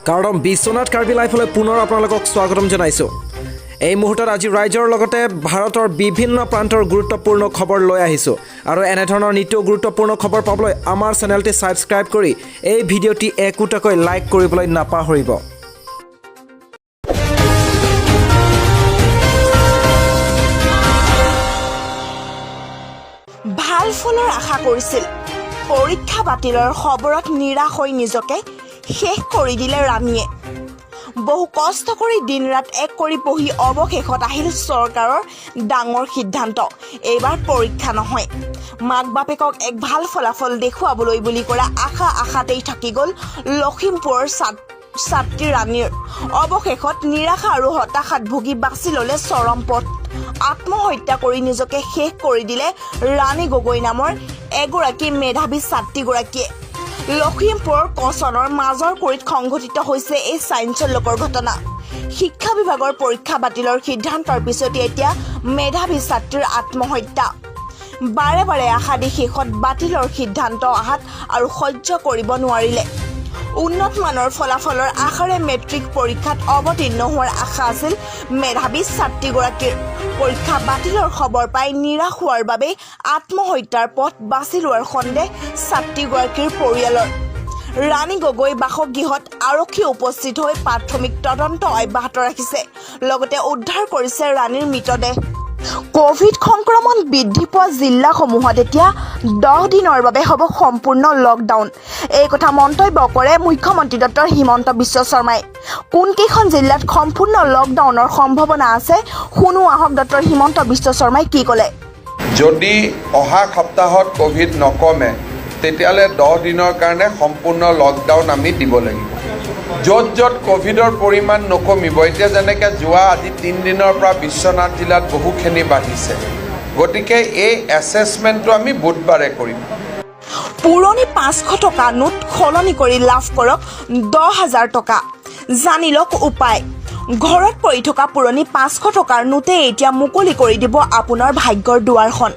কাৰণ বিশ্বনাথ কাৰ্বি লাইফলৈ পুনৰ আপোনালোকক স্বাগতম জনাইছোঁ। এই মুহূৰ্তত আজি ৰাজ্যৰ লগতে ভাৰতৰ বিভিন্ন প্ৰান্তৰ গুৰুত্বপূৰ্ণ খবৰ লৈ আহিছোঁ আৰু এনেধৰণৰ নিতৌ গুৰুত্বপূৰ্ণ খবৰ পাবলৈ আমাৰ চেনেলটি ছাবস্ক্ৰাইব কৰি এই ভিডিঅ'টি একোটাকৈ লাইক কৰিবলৈ নাপাহৰিব। ভাল ফলৰ আশা কৰিছিল, পৰীক্ষা বাতিলৰ খবৰত নিৰাশ হৈ নিজকে শেষ কৰি দিলে ৰাণীয়ে। বহু কষ্ট কৰি দিন ৰাত এক কৰি পঢ়ি অৱশেষত আহিল চৰকাৰৰ ডাঙৰ সিদ্ধান্ত, এইবাৰ পৰীক্ষা নহয়। মাক বাপেকক এক ভাল ফলাফল দেখুৱাবলৈ বুলি কৰা আশা আশাতেই থাকি গ'ল লখিমপুৰৰ ছাত্ৰী ৰাণীৰ। অৱশেষত নিৰাশা আৰু হতাশাত ভুগি বাছি ল'লে চৰম পথ। আত্মহত্যা কৰি নিজকে শেষ কৰি দিলে ৰাণী গগৈ নামৰ এগৰাকী মেধাৱী ছাত্ৰীগৰাকীয়ে। লখিমপুৰৰ কচনৰ মাজৰ কুৰিত সংঘটিত হৈছে এই চাঞ্চল্যকৰ ঘটনা। শিক্ষা বিভাগৰ পৰীক্ষা বাতিলৰ সিদ্ধান্তৰ পিছতে এতিয়া মেধাৱী ছাত্ৰীৰ আত্মহত্যা। বাৰে বাৰে আশা দি শেষত বাতিলৰ সিদ্ধান্ত অহাত আৰু সহ্য কৰিব নোৱাৰিলে। উন্নত মানৰ ফলাফলৰ আশাৰে মেট্ৰিক পৰীক্ষাত অৱতীৰ্ণ হোৱাৰ আশা আছিল মেধাৱী ছাত্ৰীগৰাকীৰ। পৰীক্ষা বাতিলৰ খবৰ পাই নিৰাশ হোৱাৰ বাবেই আত্মহত্যাৰ পথ বাছি লোৱাৰ সন্দেহ ছাত্ৰীগৰাকীৰ পৰিয়ালৰ। ৰাণী গগৈ বাসগৃহত আৰক্ষী উপস্থিত হৈ প্ৰাথমিক তদন্ত অব্যাহত ৰাখিছে, লগতে উদ্ধাৰ কৰিছে ৰাণীৰ মৃতদেহ। কভিড সংক্ৰমণ বৃদ্ধি পোৱা জিলাসমূহত এতিয়া 10 দিনৰ বাবে হ'ব সম্পূৰ্ণ লকডাউন। এই কথা মন্তব্য কৰে মুখ্যমন্ত্ৰী ডক্টৰ হিমন্ত বিশ্ব শৰ্মাই। কোনকেইখন জিলাত সম্পূৰ্ণ লকডাউনৰ সম্ভাৱনা আছে, শুনো আহক ডক্টৰ হিমন্ত বিশ্ব শৰ্মাই কি ক'লে। যদি অহা সপ্তাহত ক'ভিড নকমে, তেতিয়াহ'লে 10 দিনৰ কাৰণে সম্পূৰ্ণ লকডাউন আমি দিব লাগিব। য'ত য'ত ক'ভিডৰ পৰিমাণ নকমিব, এতিয়া যেনেকৈ যোৱা আজি 3 দিনৰ পৰা বিশ্বনাথ জিলাত বহুখিনি বাঢ়িছে, গতিকে এই এছেছমেণ্টটো আমি বুধবাৰে কৰিম। পুৰণি 500 টকা নোট সলনি কৰি লাভ কৰক 10,000 টকা, জানি লওক উপায়। ঘৰত পৰি থকা পুৰণি 500 টকাৰ নোটে এতিয়া মুকলি কৰি দিব আপোনাৰ ভাগ্যৰ দুৱাৰখন।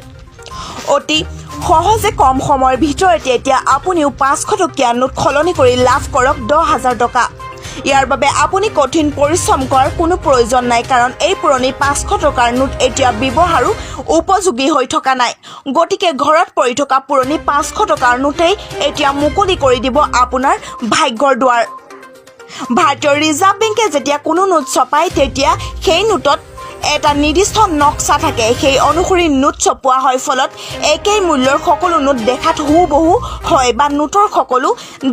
অতি সহজে কম সময়ৰ ভিতৰতে এতিয়া আপুনিও 500 টকীয়া নোট সলনি কৰি লাভ কৰক 10,000 টকা। ইয়াৰ বাবে আপুনি কঠিন পৰিশ্ৰম কৰাৰ কোনো প্ৰয়োজন নাই, কাৰণ এই পুৰণি 500 টকাৰ নোট এতিয়া ব্যৱহাৰো উপযোগী হৈ থকা নাই। গতিকে ঘৰত পৰি থকা পুৰণি 500 টকাৰ নোটেই এতিয়া মুকলি কৰি দিব আপোনাৰ ভাগ্যৰ দুৱাৰ। ভাৰতীয় ৰিজাৰ্ভ বেংকে যেতিয়া কোনো নোট ছপায়, তেতিয়া সেই নোটত এটা নিৰ্দিষ্ট নক্সা থাকে। সেই অনুসৰি নোট ছপোৱা হয়। ফলত একেই মূল্যৰ সকলো নোট দেখাত হুবহু হয় বা নোটৰ সকলো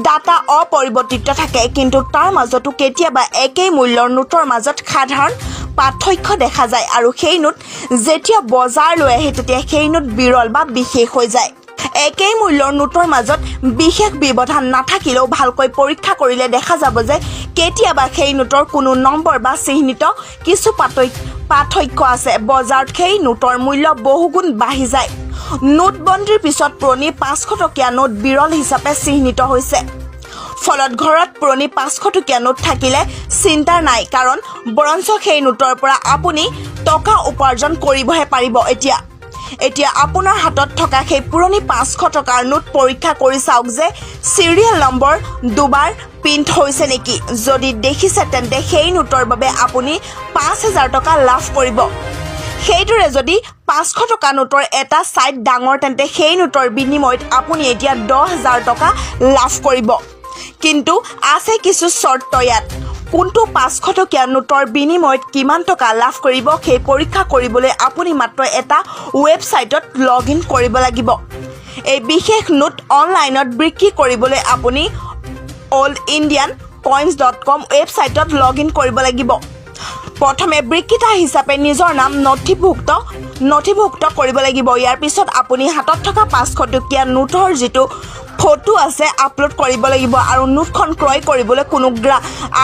ডাটা অপৰিৱৰ্তিত থাকে। কিন্তু তাৰ মাজতো কেতিয়াবা একেই মূল্যৰ নোটৰ মাজত সাধাৰণ পাৰ্থক্য দেখা যায় আৰু সেই নোট যেতিয়া বজাৰলৈ আহে, তেতিয়া সেই নোট বিৰল বা বিশেষ হৈ যায়। একেই মূল্যৰ নোটৰ মাজত বিশেষ ব্যৱধান নাথাকিলেও ভালকৈ পৰীক্ষা কৰিলে দেখা যাব যে কেতিয়াবা সেই নোটৰ কোনো নম্বৰ বা চিহ্নিত কিছু পাৰ্থক্য আছে। বজাৰত সেই নোটৰ মূল্য বহুগুণ বাঢ়ি যায়। নোটবন্দীৰ পিছত পুৰণি 500 টকীয়া নোট বিৰল হিচাপে চিহ্নিত হৈছে। ফলত ঘৰত পুৰণি 500 টকীয়া নোট থাকিলে চিন্তা নাই, কাৰণ বৰঞ্চ সেই নোটৰ পৰা আপুনি টকা উপাৰ্জন কৰিবহে পাৰিব। এতিয়া এতিয়া আপোনাৰ হাতত থকা সেই পুৰণি 500 টকাৰ নোট পৰীক্ষা কৰি চাওক যে চিৰিয়েল নম্বৰ দুবাৰ প্ৰিণ্ট হৈছে নেকি। যদি দেখিছে, তেন্তে সেই নোটৰ বাবে আপুনি 5,000 টকা লাভ কৰিব। সেইদৰে যদি 500 টকা নোটৰ এটা ছাইড ডাঙৰ, তেন্তে সেই নোটৰ বিনিময়ত আপুনি এতিয়া 10,000 টকা লাভ কৰিব। কিন্তু আছে কিছু চৰ্ত ইয়াত। কোনটো 500 টকীয়া নোটৰ বিনিময়ত কিমান টকা লাভ কৰিব, সেই পৰীক্ষা কৰিবলৈ আপুনি মাত্ৰ এটা ৱেবছাইটত লগ ইন কৰিব লাগিব। এই বিশেষ নোট অনলাইনত বিক্ৰী কৰিবলৈ আপুনি oldindiancoins.com ৱেবছাইটত লগ ইন কৰিব লাগিব। প্ৰথমে বিক্ৰেতা হিচাপে নিজৰ নাম নথিভুক্ত কৰিব লাগিব। ইয়াৰ পিছত আপুনি হাতত থকা 500 টকীয়া নোটৰ যিটো ফটো আছে, আপলোড কৰিব লাগিব আৰু নোটখন ক্ৰয় কৰিবলৈ কোনো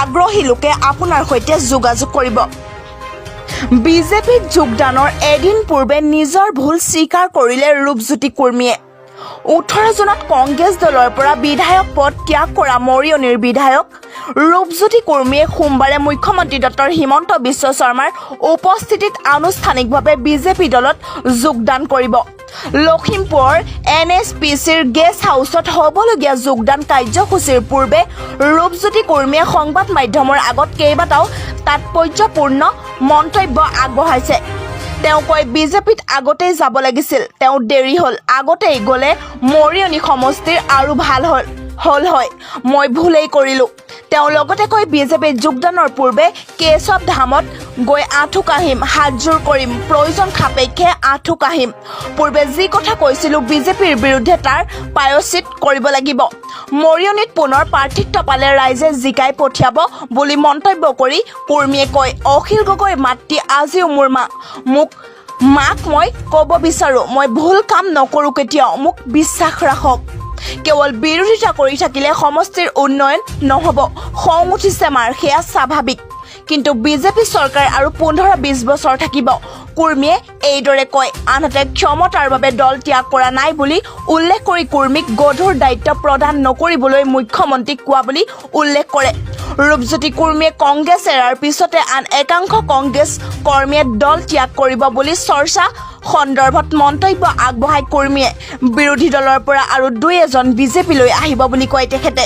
আগ্ৰহী লোকে আপোনাৰ সৈতে যোগাযোগ কৰিব। বিজেপিত যোগদানৰ এদিন পূৰ্বে নিজৰ ভুল স্বীকাৰ কৰিলে ৰূপজ্যোতি কুৰ্মীয়ে। 18 জুনত কংগ্ৰেছ দলৰ পৰা বিধায়ক পদ ত্যাগ কৰা মৰিয়নিৰ বিধায়ক ৰূপজ্যোতি কুৰ্মীয়ে সোমবাৰে মুখ্যমন্ত্ৰী ডক্টৰ হিমন্ত বিশ্ব শৰ্মাৰ উপস্থিতিত আনুষ্ঠানিকভাৱে বিজেপি দলত যোগদান কৰিব। লখিমপুৰৰ এন এছ পি চিৰ গেষ্ট হাউচত হ'বলগীয়া যোগদান কাৰ্যসূচীৰ পূৰ্বে ৰূপজ্যোতি কুৰ্মীয়ে সংবাদ মাধ্যমৰ আগত কেইবাটাও তাৎপৰ্যপূৰ্ণ মন্তব্য আগবঢ়াইছে। তেওঁ কয়, বিজেপিত আগতেই যাব লাগিছিল, তেওঁ দেৰি হ'ল। আগতেই গ'লে মৰিয়নি সমষ্টিৰ আৰু ভাল হ'ল হয়। মই ভুলেই কৰিলোঁ। তেওঁ লগতে কয়, বিজেপিত যোগদানৰ পূৰ্বে কেশৱ ধামত গৈ আঁঠু কাঢ়িম, হাতযোৰ কৰিম, প্ৰয়োজন সাপেক্ষে আঁঠু কাঢ়িম। পূৰ্বে যি কথা কৈছিলোঁ বিজেপিৰ বিৰুদ্ধে, তাৰ প্ৰায়শ্চিত কৰিব লাগিব। মৰিয়নিত পুনৰ প্ৰাৰ্থিত্ব পালে ৰাইজে জিকাই পঠিয়াব বুলি মন্তব্য কৰি কুৰ্মীয়ে কয়, অখিল গগৈ মাতৃ আজিও মোৰ মা। মোক মাক মই ক'ব বিচাৰোঁ, মই ভুল কাম নকৰোঁ কেতিয়াও, মোক বিশ্বাস ৰাখক। কেৱল বিৰোধিতা কৰি থাকিলে সমষ্টিৰ উন্নয়ন নহ'ব। খং উঠিছে মাৰ, সেয়া স্বাভাৱিক। কিন্তু বিজেপি চৰকাৰ আৰু 15-20 বছৰ থাকিব, কুৰ্মীয়ে এইদৰে কয়। আনহাতে ক্ষমতাৰ বাবে দল ত্যাগ কৰা নাই বুলি উল্লেখ কৰি কুৰ্মীক গধুৰ দায়িত্ব প্ৰদান নকৰিবলৈ মুখ্যমন্ত্ৰীক কোৱা বুলি উল্লেখ কৰে। ৰূপজ্যোতি কুৰ্মীয়ে কংগ্ৰেছ এৰাৰ পিছতে আন একাংশ কংগ্ৰেছ কৰ্মীয়ে দল ত্যাগ কৰিব বুলি চৰ্চা সন্দৰ্ভত মন্তব্য আগবঢ়াই কুৰ্মীয়ে বিৰোধী দলৰ পৰা আৰু দুই এজন বিজেপিলৈ আহিব বুলি কয় তেখেতে।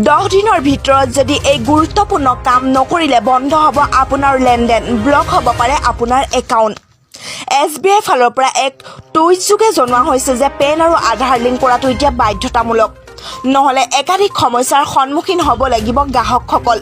10 দিনৰ ভিতৰত যদি এই গুৰুত্বপূৰ্ণ কাম নকৰিলে বন্ধ হ'ব আপোনাৰ লেনদেন, ব্লক হ'ব পাৰে আপোনাৰ একাউণ্ট। এছ বি আইৰ ফালৰ পৰা এক টুইটযোগে জনোৱা হৈছে যে পেন আৰু আধাৰ লিংক কৰাটো এতিয়া বাধ্যতামূলক। নহ'লে একাধিক সমস্যাৰ সন্মুখীন হ'ব লাগিব গ্ৰাহকসকল।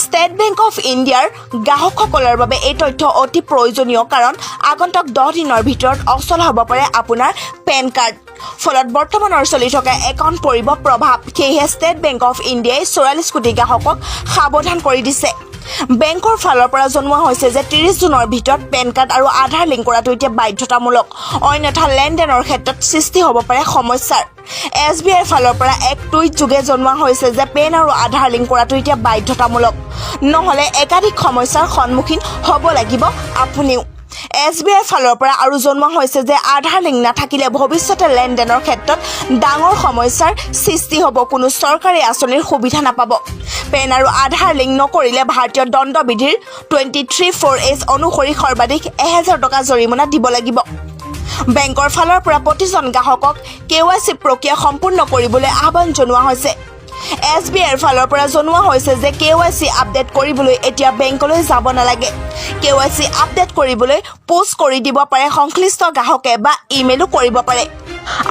ষ্টেট বেংক অফ ইণ্ডিয়াৰ গ্ৰাহকসকলৰ বাবে এই তথ্য অতি প্ৰয়োজনীয়, কাৰণ আগন্তুক 10 দিনৰ ভিতৰত অচল হ'ব পাৰে আপোনাৰ পেন কাৰ্ড। ফলত বৰ্তমানৰ চলি থকা একাউণ্ট পৰিব প্ৰভাৱ। সেয়েহে ষ্টেট বেংক অফ ইণ্ডিয়াই 44 কোটি গ্ৰাহকক সাৱধান কৰি দিছে। বেংকৰ ফালৰ পৰা জনোৱা হৈছে যে 30 জুনৰ ভিতৰত পেন কাৰ্ড আৰু আধাৰ লিংক কৰাটো এতিয়া বাধ্যতামূলক, অন্যথা লেনদেনৰ ক্ষেত্ৰত সৃষ্টি হ'ব পাৰে সমস্যাৰ। এছ বি আইৰ ফালৰ পৰা এক টুইট যোগে জনোৱা হৈছে যে পেন আৰু আধাৰ লিংক কৰাটো এতিয়া বাধ্যতামূলক, নহ'লে একাধিক সমস্যাৰ সন্মুখীন হ'ব লাগিব আপুনিও। এছ বি আইৰ ফালৰ পৰা আৰু জনোৱা হৈছে যে আধাৰ লিংক নাথাকিলে ভৱিষ্যতে লেনদেনৰ ক্ষেত্ৰত ডাঙৰ সমস্যাৰ সৃষ্টি হ'ব, কোনো চৰকাৰী আঁচনিৰ সুবিধা নাপাব। পেন আৰু আধাৰ লিংক নকৰিলে ভাৰতীয় দণ্ডবিধিৰ 23(4)H অনুসৰি সৰ্বাধিক 1000 টকা জৰিমনা দিব লাগিব। বেংকৰ ফালৰ পৰা প্ৰতিজন গ্ৰাহকক কেৱাইচি প্ৰক্ৰিয়া সম্পূৰ্ণ কৰিবলৈ আহ্বান জনোৱা হৈছে। এছ বি আইৰ ফালৰ পৰা জনোৱা হৈছে যে কেৱাইচি আপডেট কৰিবলৈ এতিয়া বেংকলৈ যাব নালাগে। কেৱাইচি আপডেট কৰিবলৈ পোষ্ট কৰি দিব পাৰে সংশ্লিষ্ট গ্ৰাহকে বা ইমেইলো কৰিব পাৰে।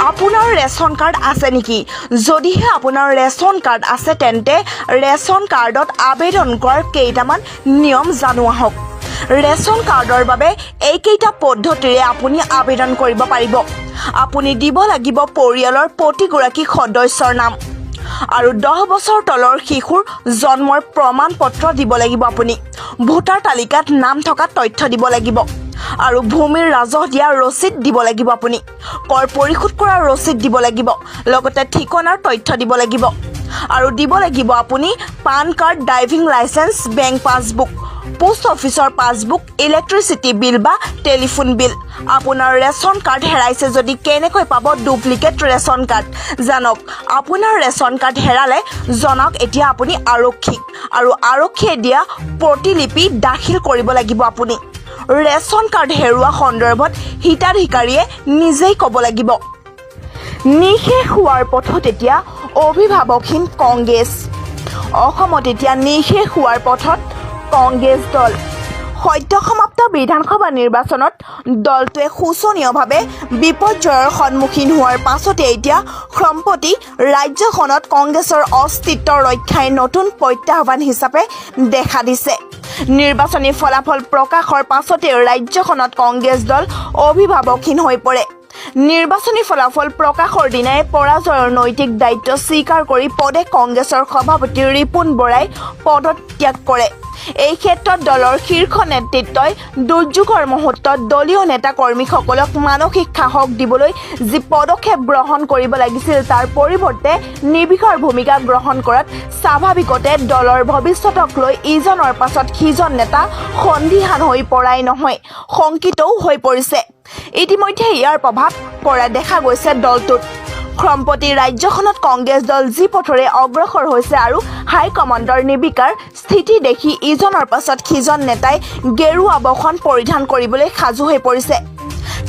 আপোনাৰ ৰেচন কাৰ্ড আছে নেকি? যদিহে আপোনাৰ ৰেচন কাৰ্ড আছে, তেন্তে ৰেচন কাৰ্ডত আবেদন কৰাৰ কেইটামান নিয়ম জানো আহক। ৰেচন কাৰ্ডৰ বাবে এইকেইটা পদ্ধতিৰে আপুনি আবেদন কৰিব পাৰিব। আপুনি দিব লাগিব পৰিয়ালৰ প্ৰতিগৰাকী সদস্যৰ নাম আৰু 10 বছৰ তলৰ শিশুৰ জন্মৰ প্ৰমাণ পত্ৰ দিব লাগিব। আপুনি ভোটাৰ তালিকাত নাম থকা তথ্য দিব লাগিব আৰু ভূমিৰ ৰাজহ দিয়া ৰচিদ দিব লাগিব। আপুনি কৰ পৰিশোধ কৰাৰ ৰচিদ দিব লাগিব, লগতে ঠিকনাৰ তথ্য দিব লাগিব আৰু দিব লাগিব আপুনি PAN card, driving licence, bank passbook, post অফিচৰ পাছবুক, ইলেক্ট্ৰিচিটি বিল বা টেলিফোন বিল। আপোনাৰ ৰেচন কাৰ্ড হেৰাইছে যদি কেনেকৈ পাব ডুপ্লিকেট ৰেচন কাৰ্ড জানক। আপোনাৰ ৰেচন কাৰ্ড হেৰালে জনাওক এতিয়া আপুনি আৰক্ষীক আৰু আৰক্ষীয়ে দিয়া প্ৰতিলিপি দাখিল কৰিব লাগিব। আপুনি ৰেচন কাৰ্ড হেৰুৱা সন্দৰ্ভত হিতাধিকাৰীয়ে নিজেই ক'ব লাগিব। নিঃশেষ হোৱাৰ পথত এতিয়া অভিভাৱকহীন কংগ্ৰেছ। অসমত এতিয়া নিঃশেষ হোৱাৰ পথত কংগ্ৰেছ দল। সদ্য সমাপ্ত বিধানসভা নিৰ্বাচনত দলটোৱে শোচনীয়ভাৱে বিপৰ্যয়ৰ সন্মুখীন হোৱাৰ পাছতে এতিয়া সম্প্ৰতি ৰাজ্যখনত কংগ্ৰেছৰ অস্তিত্ব ৰক্ষাই নতুন প্ৰত্যাহ্বান হিচাপে দেখা দিছে। নিৰ্বাচনী ফলাফল প্ৰকাশৰ পাছতে ৰাজ্যখনত কংগ্ৰেছ দল অভিভাৱকহীন হৈ পৰে। নিৰ্বাচনী ফলাফল প্ৰকাশৰ দিনাই পৰাজয়ৰ নৈতিক দায়িত্ব স্বীকাৰ কৰি প্ৰদেশ কংগ্ৰেছৰ সভাপতি ৰিপুণ বৰাই পদত্যাগ কৰে। এই ক্ষেত্ৰত দলৰ শীৰ্ষ নেতৃত্বই দুৰ্যোগৰ মুহূৰ্তত দলীয় নেতা কৰ্মীসকলক মানসিক সাহস দিবলৈ যি পদক্ষেপ গ্ৰহণ কৰিব লাগিছিল, তাৰ পৰিৱৰ্তে নিৰ্বিকাৰ ভূমিকা গ্ৰহণ কৰাত স্বাভাৱিকতে দলৰ ভৱিষ্যতক লৈ ইজনৰ পাছত সিজন নেতা সন্দিহান হৈ পৰাই নহয়, শংকিতও হৈ পৰিছে। ইতিমধ্যে ইয়াৰ প্ৰভাৱ পৰা দেখা গৈছে দলটোত। সম্প্ৰতি ৰাজ্যখনত কংগ্ৰেছ দল যি পথৰে অগ্ৰসৰ হৈছে আৰু হাইকমাণ্ডৰ নিৰ্বিকাৰ স্থিতি দেখি ইজনৰ পাছত সিজন নেতাই গেৰুৱা বসন পৰিধান কৰিবলৈ সাজু হৈ পৰিছে।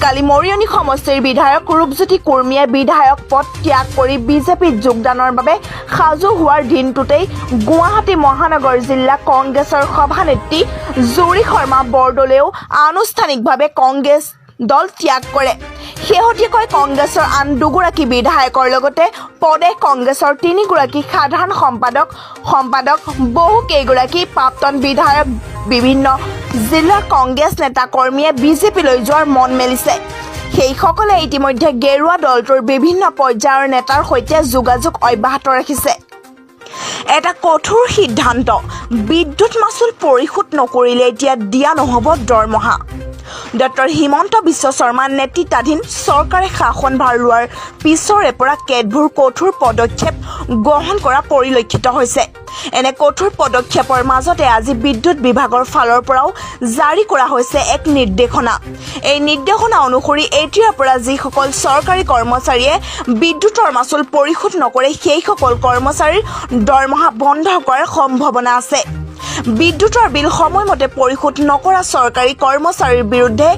কালি মৰিয়নি সমষ্টিৰ বিধায়ক ৰূপজ্যোতি কুৰ্মীয়ে বিধায়ক পদ ত্যাগ কৰি বিজেপিত যোগদানৰ বাবে সাজু হোৱাৰ দিনটোতেই গুৱাহাটী মহানগৰ জিলা কংগ্ৰেছৰ সভানেত্ৰী জুৰি শৰ্মা বৰদলৈয়েও আনুষ্ঠানিকভাৱে কংগ্ৰেছ দল ত্যাগ কৰে। শেহতীয়াকৈ কংগ্ৰেছৰ আন দুগৰাকী বিধায়কৰ লগতে প্ৰদেশ কংগ্ৰেছৰ তিনিগৰাকী সাধাৰণ সম্পাদক, বহু কেইগৰাকী প্ৰাক্তন বিধায়ক, বিভিন্ন জিলাৰ কংগ্ৰেছ নেতা কৰ্মীয়ে বিজেপিলৈ যোৱাৰ মন মেলিছে। সেইসকলে ইতিমধ্যে গেৰুৱা দলটোৰ বিভিন্ন পৰ্যায়ৰ নেতাৰ সৈতে যোগাযোগ অব্যাহত ৰাখিছে। এটা কঠোৰ সিদ্ধান্ত, বিদ্যুৎ মাচুল পৰিশোধ নকৰিলে এতিয়া দিয়া নহ'ব দৰমহা। ডক্টৰ হিমন্ত বিশ্ব শৰ্মা নেতৃত্বাধীন চৰকাৰে শাসনভাৰ লোৱাৰ পিছৰে পৰা কেতবোৰ কঠোৰ পদক্ষেপ গ্ৰহণ কৰা পৰিলক্ষিত হৈছে। এনে কঠোৰ পদক্ষেপৰ মাজতে আজি বিদ্যুৎ বিভাগৰ ফালৰ পৰাও জাৰি কৰা হৈছে এক নিৰ্দেশনা। এই নিৰ্দেশনা অনুসৰি এতিয়াৰ পৰা যিসকল চৰকাৰী কৰ্মচাৰীয়ে বিদ্যুতৰ মাচুল পৰিশোধ নকৰে, সেইসকল কৰ্মচাৰীৰ দৰমহা বন্ধ কৰাৰ সম্ভাৱনা আছে। বিদ্যুতৰ বিল সময়মতে পৰিশোধ নকৰা চৰকাৰী কৰ্মচাৰীৰ বিৰুদ্ধে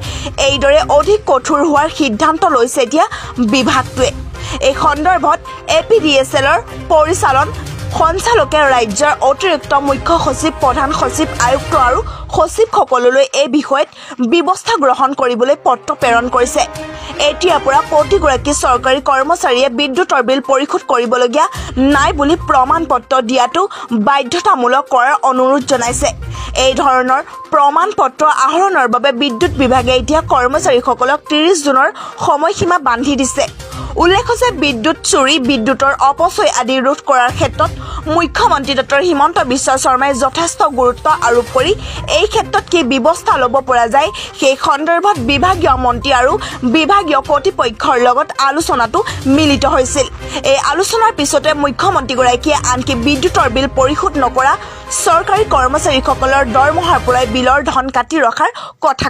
এইদৰে অধিক কঠোৰ হোৱাৰ সিদ্ধান্ত লৈছে এতিয়া বিভাগটোৱে। এই সন্দৰ্ভত এপিডিএছএলৰ পৰিচালন সঞ্চালকে ৰাজ্যৰ অতিৰিক্ত মুখ্য সচিব, প্ৰধান সচিব, আয়ুক্ত আৰু সচিবসকললৈ এই বিষয়ত ব্যৱস্থা গ্ৰহণ কৰিবলৈ পত্ৰ প্ৰেৰণ কৰিছে। এতিয়াৰ পৰা প্ৰতিগৰাকী চৰকাৰী কৰ্মচাৰীয়ে বিদ্যুতৰ বিল পৰিশোধ কৰিবলগীয়া নাই বুলি প্ৰমাণ পত্ৰ দিয়াটো বাধ্যতামূলক কৰাৰ অনুৰোধ জনাইছে। এই ধৰণৰ প্ৰমাণ পত্ৰ আহৰণৰ বাবে বিদ্যুৎ বিভাগে এতিয়া কৰ্মচাৰীসকলক 30 জুনৰ সময়সীমা বান্ধি দিছে। উল্লেখ্য যে বিদ্যুৎ চুৰি, বিদ্যুতৰ অপচয় আদি ৰোধ কৰাৰ ক্ষেত্ৰত মুখ্যমন্ত্ৰী ডক্টৰ হিমন্ত বিশ্ব শৰ্মাই যথেষ্ট গুৰুত্ব আৰোপ কৰি এই ক্ষেত্ৰত কি ব্যৱস্থা ল'ব পৰা যায়, সেই সন্দৰ্ভত বিভাগীয় মন্ত্ৰী আৰু বিভাগীয় কৰ্তৃপক্ষৰ লগত আলোচনাতো মিলিত হৈছিল। এই আলোচনাৰ পিছতে মুখ্যমন্ত্ৰীগৰাকীয়ে আনকি বিদ্যুতৰ বিল পৰিশোধ নকৰা চৰকাৰী কৰ্মচাৰীসকলৰ দৰমহাৰ পৰাই বিলৰ ধন কাটি ৰখাৰ কথা